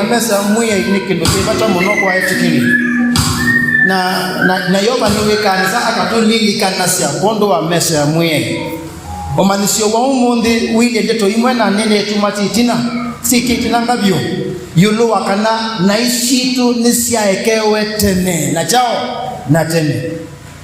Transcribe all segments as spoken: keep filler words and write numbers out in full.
Mesa ya Mwĩai nĩ kĩndũ kĩ vata mũno kwa etĩkĩli. Na, na, na Yeova nĩwĩkanĩsa akatũlilikanasya kwondũ wa mesa ya Mwĩai. Ũmanyĩsyo wa ũmũnthĩ ũilye ndeto imwe na nĩnĩtuma ti ĩtina, syĩkĩtĩlanga vyũ ĩũlũ wa kana naĩ sitũ nĩsyaekewe tene na kyaũ na tene.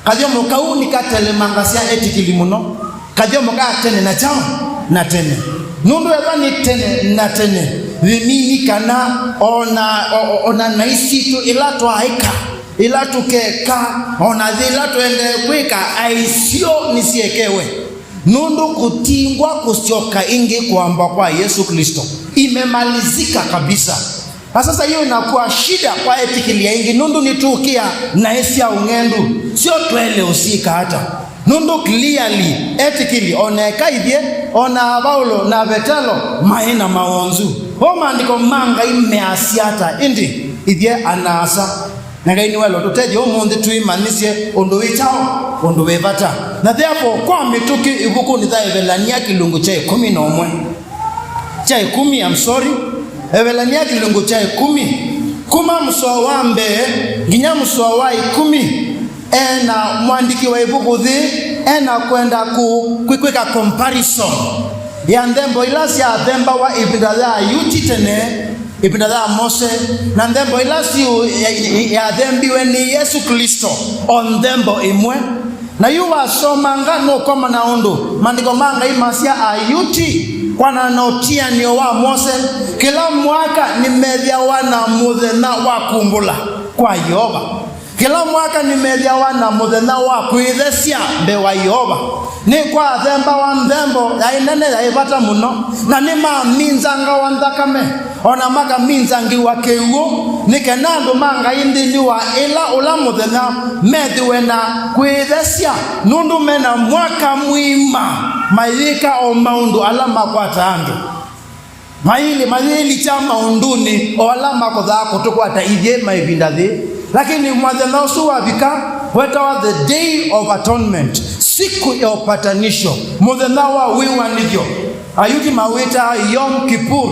Kathyomo kau nĩkatelemangasya etĩkĩli mũno. Kathyomo ka tene na kyaũ na tene. Nũndũ ethwa nĩ tene na tene, vĩmini kana ona, o- o- ona naĩ sitũ ĩla twaaĩka, ĩla tũkeka, ona yĩla tũendee kwĩka, aĩ syo nĩsyekewe. Nũndũ kũtingwa kũsyoka ĩngĩ kũambwa kwa Yesũ Klĩsto. Imemalizika kabisa. Na sasa hiyo inakuwa shida kwa etĩkĩli aingĩ, nũndũ nĩtũkĩa naĩ sya ũng'endu, syo twaĩle ũsyĩka ata? Nũndũ clearly etĩkĩli, o na eka ithyĩ, o na Vaulo na Vetelo maĩ na mawonzu. O maandĩko ma Ngai measya ata? Ĩndĩ ithyĩ ana-a-asa. Na Ngai nĩwaĩle ũtũtethya ũmũnthĩ twĩmanyĩsye ũndũ wĩ kyaũ, ũndũ wĩ vata. Na therefore, kwa mĩtũkĩ ĩvukunĩ ya Evelania kĩlungu kya ĩkũmi na ũmwe. Kya ĩkũmi, I'm sorry. Evelania kĩlungu kya ĩkũmi. Kuma mũsoa wa mbee nginya mũsoa wa ĩkũmi, ena mwandĩki wa ĩvuku yĩĩ, ena kwenda ku- kwĩ- kwĩka comparison ya nthembo ila syathembawa ĩvinda ya Ayuti tene, ĩvinda ya Mose, na nthembo ila syu- ya- ya- yathembiwe nĩ Yesũ Klĩsto, o nthembo ĩmwe. Na yu wasomanga nũkomana ũndũ maandĩko ma Ngai masya Ayuti, kwana na ũtianĩo wa Mose, kĩla mwaka nĩmethĩawa na mũthenya wa kumbũla kwa Yeova. Kĩla mwaka nĩmethĩawa na mũthenya wa kwĩthesya mbee wa Yeova. Nĩkwathembawa nthembo yaĩ nene, yaĩ vata mũno, na nĩmaminzangawa nthakame, o na makaminzangĩwa kĩw'ũ, nĩ kana andũ ma Ngai nthĩnĩ wa ĩla ũla mũthenya methĩwe na kwĩthesya, nũndũ me na mwaka mũima mayĩka o maũndũ ala makwataa andũ. Mayĩli- mayĩlikya maũndũnĩ o ala makothaa kũtũkwata ithyĩ ma ĩvinda yĩĩ. Lakini mũthenya ũsu wavika, wetawa the Day of Atonement, siku ya upatanisho, mũthenya wa wĩw'anĩthyo. Ayuti mawĩtaa Yom Kippur,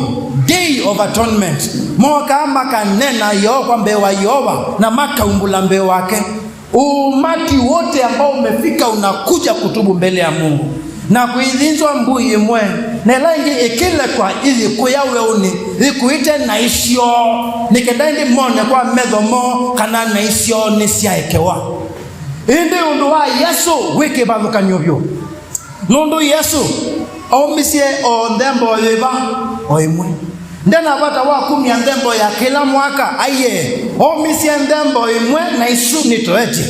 Day of Atonement. Mokaa makanena Yeova mbee wa Yeova na makaumbũla mbee wake. Umati wote ambao umefika unakuja kutubu mbele ya Mungu na kũithinzwa mbũi ĩmwe, na ĩla ĩngĩ ĩkĩlekwa ĩthi kũya weũnĩ, ĩkuĩte naĩ syoo, nĩ kenda ĩndĩ mone kwa metho moo kana naĩ syoo nĩsyaekewa. Ĩndĩ ũndũ wa Yesũ wĩ kĩvathũkany'o vyũ. Nũndũ Yesũ aumisye o nthembo yĩva? O ĩmwe. Ndena vata wa kumya nthembo ya kĩla mwaka, aiee, aumisye nthembo ĩmwe, na isu nĩtoetye.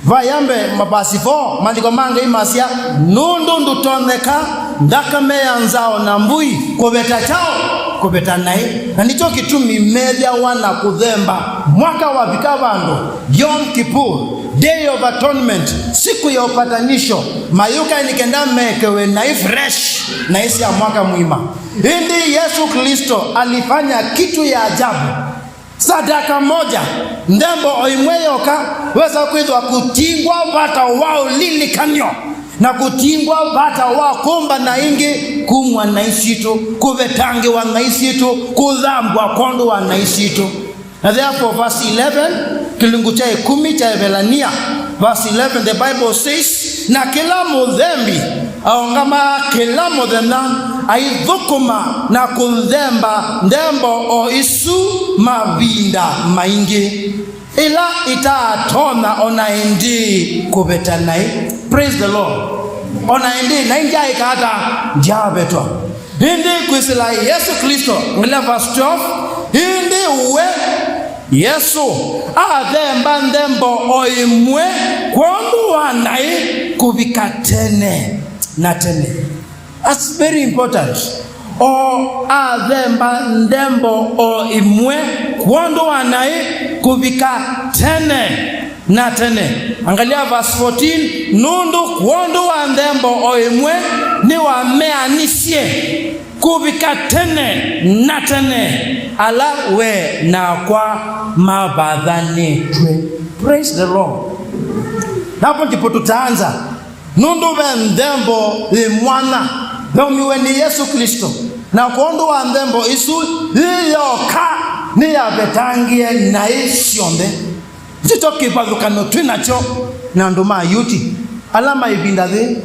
Vaya mbee, mavasi four, maandĩko ma Ngai masya, nũndũ ndũtonyeka nthakame ya nzaũ na mbũi kũveta kyaũ? Kũveta naĩ. Na nĩkyo kĩtumi methĩawa na kũthemba mwaka wavika vandũ, Yom Kippur, Day of Atonement, siku ya upatanisho, mayũka nĩ kenda mekewe naĩ fresh, naĩ sya mwaka mũima. Ĩndĩ Yesũ Klĩsto alifanya kitu ya ajabu. Sadaka moja, nthembo o ĩmwe yoka, wesa kwĩthwa kũtingwa vata wa ũlilikan'yo, na kũtingwa vata wa kũmba na ĩngĩ kumw'a naĩ sitũ, kũvetangĩwa naĩ sitũ, kũthambwa kwondũ wa naĩ sitũ. Na therefore, verse eleven, kĩlungu kya ĩkũmi kya Evelania, verse eleven, the Bible says, na kĩla mũthembi aũngamaa kĩla mũthenya aithũkũma na kũthemba nthembo o isu mavinda maingĩ, ila itaatonya o na ĩndĩĩ kũveta naĩ. Praise the Lord. O na ĩndĩĩ naĩ ndyaĩka ata? Ndyavetwa. Ĩndĩ kwĩsĩla Yesũ Klĩsto, ngila verse twelve, ĩndĩ we, Yesũ, athemba nthembo o ĩmwe kwondũ wa naĩ kũvika tene na tene. That's very important. O athemba nthembo o ĩmwe kwondũ wa naĩ kũvika tene na tene. Angalia verse fourteen, nũndũ kwondũ wa nthembo o ĩmwe nĩwameanisye kũvika tene na tene ala we nakwa mavathanĩtw'e. Praise the Lord. Napo ndipo tutaanza. Nũndũ ve nthembo yĩ mwanya yaumiwe nĩ Yesũ Klĩsto, na kwondũ wa nthembo isu yĩ yoka, nĩyavetangĩe naĩ syonthe. Nĩkyo kĩvathũkano twĩ nakyo na andũ ma Ayuti ala ma ĩvinda yĩĩ,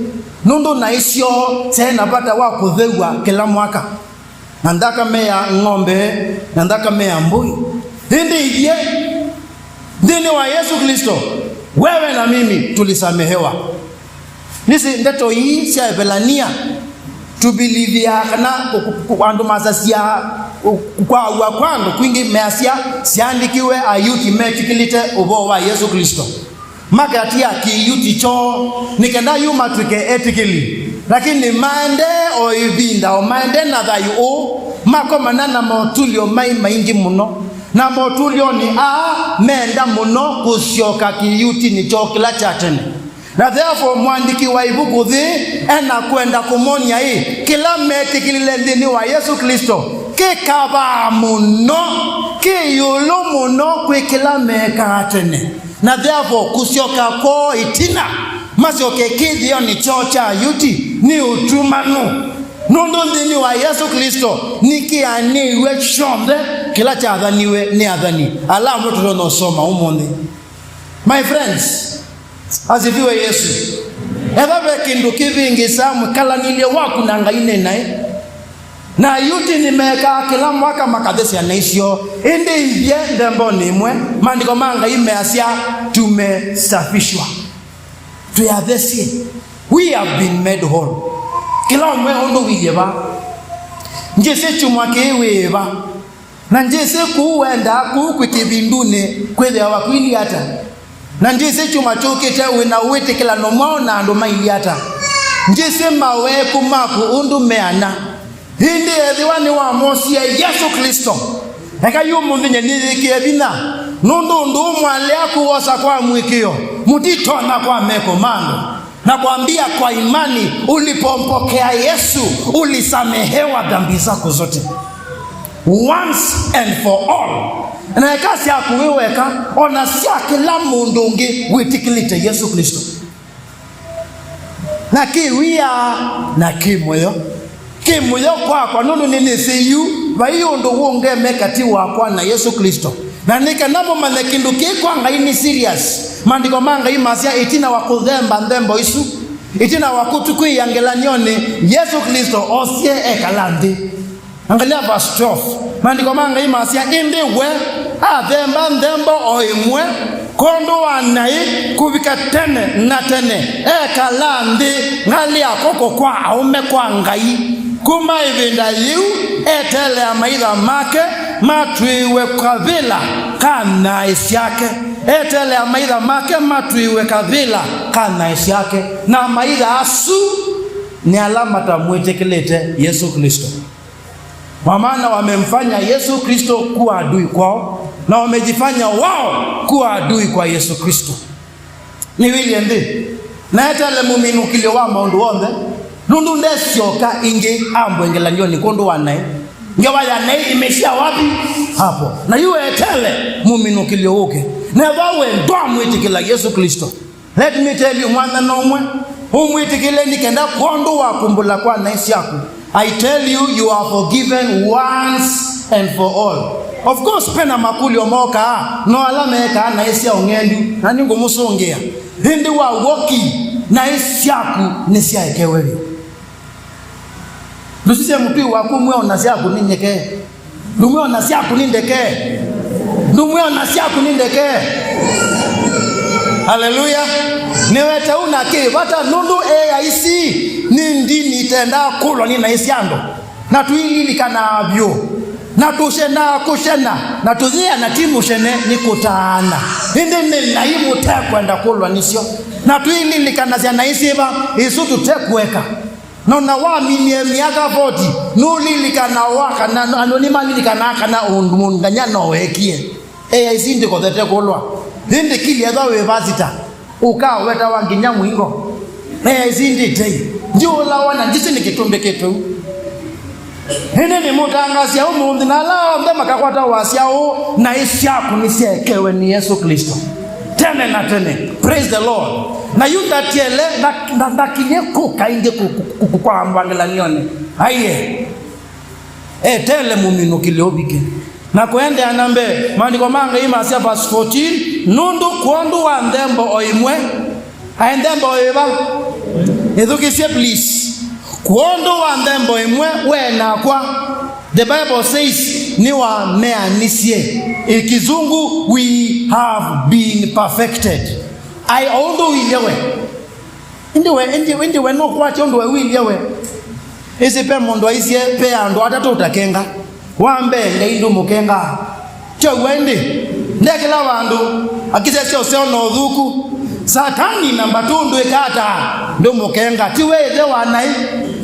nũndũ naĩ syoo syaĩ na vata wa kũthew'a kĩla mwaka na nthakame ya ng'ombe na nthakame ya mbũi. Ĩndĩ ithyĩ, nthĩnĩ wa Yesũ Klĩsto, wewe na mimi tulisamehewa. Nĩsĩ ndeto ii sya Evelania, tũbilivĩaa kana kũ-, kũ-, kũ-, andũ masasya kũ-, kwaaw'a kwa andũ kwingĩ measya syaandĩkiwe Ayuti metĩkĩlĩte ũvoo wa Yesũ Klĩsto. Makatia Kĩyuti kyoo nĩ kenda yu matw'ĩke etĩkĩli, lakini maendee o ĩvinda o maendee na thayũ ũũ, makomana na motulyo mai maingĩ mũno. Na motũlyonĩ aa, menda mũno kũsyoka Kĩyutinĩ kyoo kĩla kya tene. Na therefore, mũandĩki wa ĩvuku yĩĩ ena kwenda kũmony'a ĩ, kĩla metĩkĩlile nthĩnĩ wa Yesũ Klĩsto kĩkavaa mũno, kĩ ĩũlũ mũno kwĩ kĩla meekaa tene. Na therefore, kũsyoka kwoo ĩtina masyoke kĩthĩonĩ kyoo kya Ayuti nĩ ũtumanu. Nũndũ nthĩnĩ wa Yesũ Klĩsto nĩkĩanĩw'e kyonthe kĩla kyathaniwe nĩ athani ala amwe tũtonya ũsoma ũmũnthĩ. My friends, asifiwe Yesu. Ethĩwa ve kĩndũ kĩvĩngĩsaa mwĩkalanĩlye waku na Ngai nĩ naĩ. Na Ayuti nĩmekaa kĩla mwaka makathesya naĩ syoo. Ĩndĩ ithyĩ nthembonĩ ĩmwe, maandĩko ma Ngai measya, "Tumesafishwa." Twĩ athesye. We have been made whole. Kĩla ũmwe ũndũ wĩlye va. Ndyĩsĩ kyumwa kĩĩ wĩĩ va. Na ndyĩsĩ kũu wendaa kũu kwĩ kĩvindunĩ kwĩthĩawa kwĩlye ata. Na ndyĩsĩ kyumwa kyũkĩte wĩ na wĩtĩkĩlano mwaũ na andũ mailye ata. Ndyĩsĩ maweku maku ũndũ meana. Ĩndĩ ethĩwa nĩwamosie Yesũ Klĩsto, eka yu ũmũnthĩ nye nĩyĩkĩe vinya, nũndũ ũndũ ũũ mwalea kũwosa kwa mũĩkĩĩo, mũtitonya kwa meko ma andũ, na kwambia kwa imani, ulipompokea Yesu, ulisamehewa dhambi zako zote. Once and for all. Na eka syaku wĩ weka, ona sya kĩla mũndũ ũngĩ wĩtĩkĩlĩte Yesũ Klĩsto. Na kĩ wia, na kĩ mũyo. Kĩ mũyo kwakwa, nũndũ nĩnĩsĩ yu vai ũndũ wũngeme katĩ wakwa na Yesũ Klĩsto. Na nĩ kana mũmanye kĩndũ kĩĩ kwa Ngai nĩ serious. Maandĩko ma Ngai masya, ĩtina wa kũthemba nthembo isu, ĩtina wa kũtũkw'ĩĩa ngelany'onĩ, Yesũ Klĩsto osie ekala nthĩ. Angalia verse twelve. Maandĩko ma Ngai masya, ĩndĩ we athemba nthembo o ĩmwe kwondũ wa naĩ kũvika tene na tene, ekala nthĩ ngalĩ ya kw'oko kwa aũme kwa Ngai. Kuma ĩvinda yĩu eteele amaitha make matw'ĩĩwe kavĩla ka naĩ syake. Eteele amaitha make matw'ĩĩwe kavĩla ka naĩ syake. Na amaitha asu nĩ ala matamwĩtĩkĩlĩte Yesũ Klĩsto. Kwa maana wamemfanya Yesu Kristo kuwa adui kwao, na wamejifanya wao kuwa adui kwa Yesu Kristo. Nĩwĩlye nthĩ, na eteele mũminũkĩlyo wa maũndũ onthe, nũndũ ndesyoka ĩngĩ ambwe ngelany'onĩ kwondũ wa naĩ. Ngewa ya naĩ imeishia wapi? Hapo. Na yu eteele mũminũkĩlyo ũke. Na ethĩwa we ndwamwĩtĩkĩla Yesu Kristo, let me tell you, mwathani ũmwe, ũmwĩtĩkĩle nĩ kenda kwondũ wa kumbũla kwa naĩ syaku. I tell you, you are forgiven once and for all. Of course, pena makũlyo mokaa, no ala mekaa naĩ sya ũng'endu, na nĩngũmũsũngĩa. Ĩndĩ wa w'o ki, naĩ syaku nĩsyaekewe vyũ. Ndũsisye mũtũi waku, mwĩona syaku nĩ nyeke. Ndũmwĩona syaku nĩ ndeke. Ndũmwĩona syaku nĩ ndeke. Haleluya. Nĩwete ũu na kĩ vata, nũndũ A I C nĩ ndini ĩtendaa kũlwa nĩ naĩ sya andũ. Na tũililikanaa vyũ. Na tũshenaa kũshena. Na tũyĩa na ti mũshene nĩ kũtaana. Ĩndĩ nĩ naĩ mũtekwenda kũlwa nĩsyo. Na tũililikanasya naĩ syĩva, ĩsu tũtekũeka. Na ona waminie myaka forty, nũlilikana wa kana, andũ nĩmalilikanaa kana ũndũ mũnganya no weekie. A I C ndĩkothete kũlwa. Ĩndĩ kĩlya ethwa wĩ vasita, ũkawetawa nginya mũingo. A I C ndĩtei. Ndiũlawa na ndĩsĩ nĩ kĩtũmbĩ kĩtũu. Ĩndĩ nĩmũtangaasya ũmũnthĩ, na ala onthe makakwata wasya ũũ, naĩ syaku nĩsyaekewe nĩ Yesũ Klĩsto tene na tene. Praise the Lord. Na yu ndatiele, nda-, nda-, ndakinyie kũka ĩngĩ kũ-, kũ-, kũ-, kũ-, kwa mwangĩlanĩonĩ. Aiye. Eteele mũminũkĩlyo ũvike. Na kũendeea na mbee, maandĩko ma Ngai masya, verse fourteen, "Nũndũ kwondũ wa nthembo o ĩmwe," aĩ nthembo o ĩva? Ĩthukĩsye, please. "Kwondũ wa nthembo ĩmwe, we nakwa," the Bible says, "nĩwameanisye." In Kizungu, "We have been perfected." Aĩ o ũndũ ũilye we. Ĩndĩ we, ĩndĩ, ĩndĩ we nũkwatya ũndũ we ũilye we. Ĩsĩ ve mũndũ aisye, ve andũ atatũ ũtakenga. Wa mbee, Ngai ndũmũkengaa. Ti ũw'o ĩndĩ? Nde kĩla vandũ akisesya ũseo na ũthuku. Satani namba two ndwĩkaa ata? Ndũmũkenga. Ti we ĩthe wa naĩ,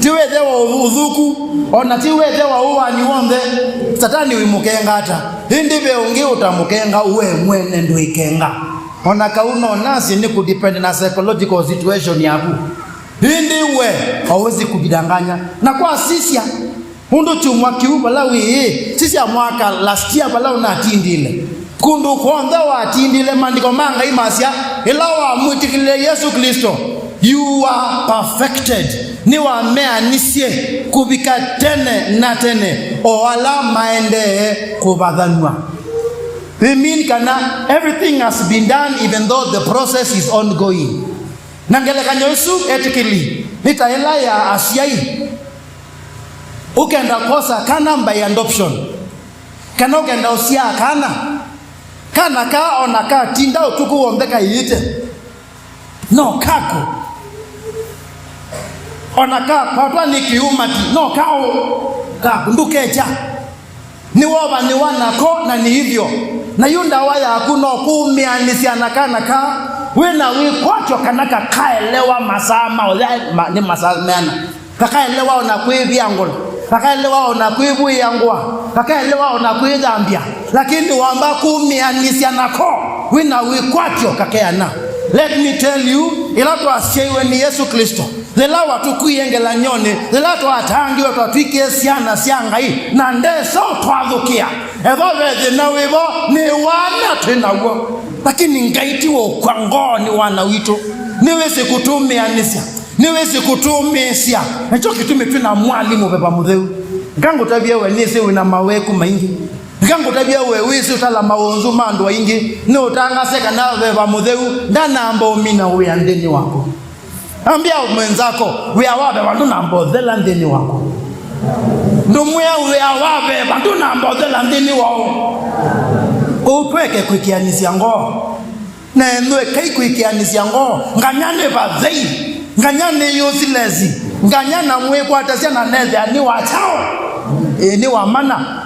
ti we ĩthe wa ũthuku, o na ti we ĩthe wa ũwani w'onthe. Satani wĩmũkenga ata? Ĩndĩ ve ũngĩ ũtamũkenga, we mwene ndwĩkenga. O na kau no nasi nĩ kũdepend na psychological situation yaku. Ĩndĩ we hauwezi kujidanganya. Na kwa sisya, ũndũ kyumwa kĩu vala wĩĩ, sisya mwaka last year vala ũnatindile. Kũndũ kw'onthe watindile, maandĩko ma Ngai masya, ĩla wamwĩtĩkĩlile Yesũ Klĩsto, you are perfected. Nĩwameanisye kũvika tene na tene, o ala maendee kũvathanw'a. We mean kana everything has been done even though the process is ongoing. Na ngelekany'o ĩsu, etĩkĩli, nĩ ta ĩla ya asyai ũkenda kwosa kana by adoption, kana ũkenda ũsyaa kana. Kana kaa o na katinda ũtukũ w'onthe kaiĩte, no kaku. O na kakwatwa nĩ kĩũmati, no kaũ kaku, ndũkekya. Nĩwovanĩwa nako, na nĩ ivyo. Na yu ndawa yaku no kũmĩanĩsya na kana kaa wĩ na wĩkwatyo kana kakaelewa masaa ma ũya, ma, nĩ masaa meana. Kakaelewa o na kwĩvĩa ngũla, kakaelewa o na kwĩvũĩa ngũa, kakaelewa o na kwĩthambya. Lakini wamba kũmĩanĩsya nako, wĩ na wĩkwatyo kakeana. Let me tell you, ĩla twasyaiwe nĩ Yesũ Klĩsto, yĩla watũkuie ngelany'onĩ, yĩla twatangĩwe, twatw'ĩkie syana sya Ngai, na ndesa ũtwathũkĩa. Ethwa ve thĩna wĩvo, nĩ wana twĩ naw'o. Lakini Ngai ti wa ũkw'a ngoo nĩ wana witũ. Nĩwĩsĩ kũtũmĩanĩsya, nĩwĩsĩ kũtũmĩĩsya. Nĩkyo kĩtumi twĩ na mwalimũ Veva Mũtheu. Eka ngũtavye we, nĩsĩ wĩ na maweku maingĩ. Eka ngũtavye we, wĩsĩ ũtala mawonzu ma andũ aingĩ. Nĩ ũtangaase kana Veva Mũtheu ndanamba ũmina wĩa nthĩnĩ waku. Ambia mwenzako, wĩa wa Veva ndũnambothela nthĩnĩ waku. Ndũmwĩa, wĩa wa Veva ndũnambothela nthĩnĩ wao. Kũu tweke kwĩkĩanĩsya ngoo. Na ethwe kai kwĩkĩanĩsya ngoo, nganya nĩ vathei, nganya nĩ useless, nganya na mwĩkwatasya na nethĩa nĩ wa kyaũ? Ĩ, nĩ wa mana.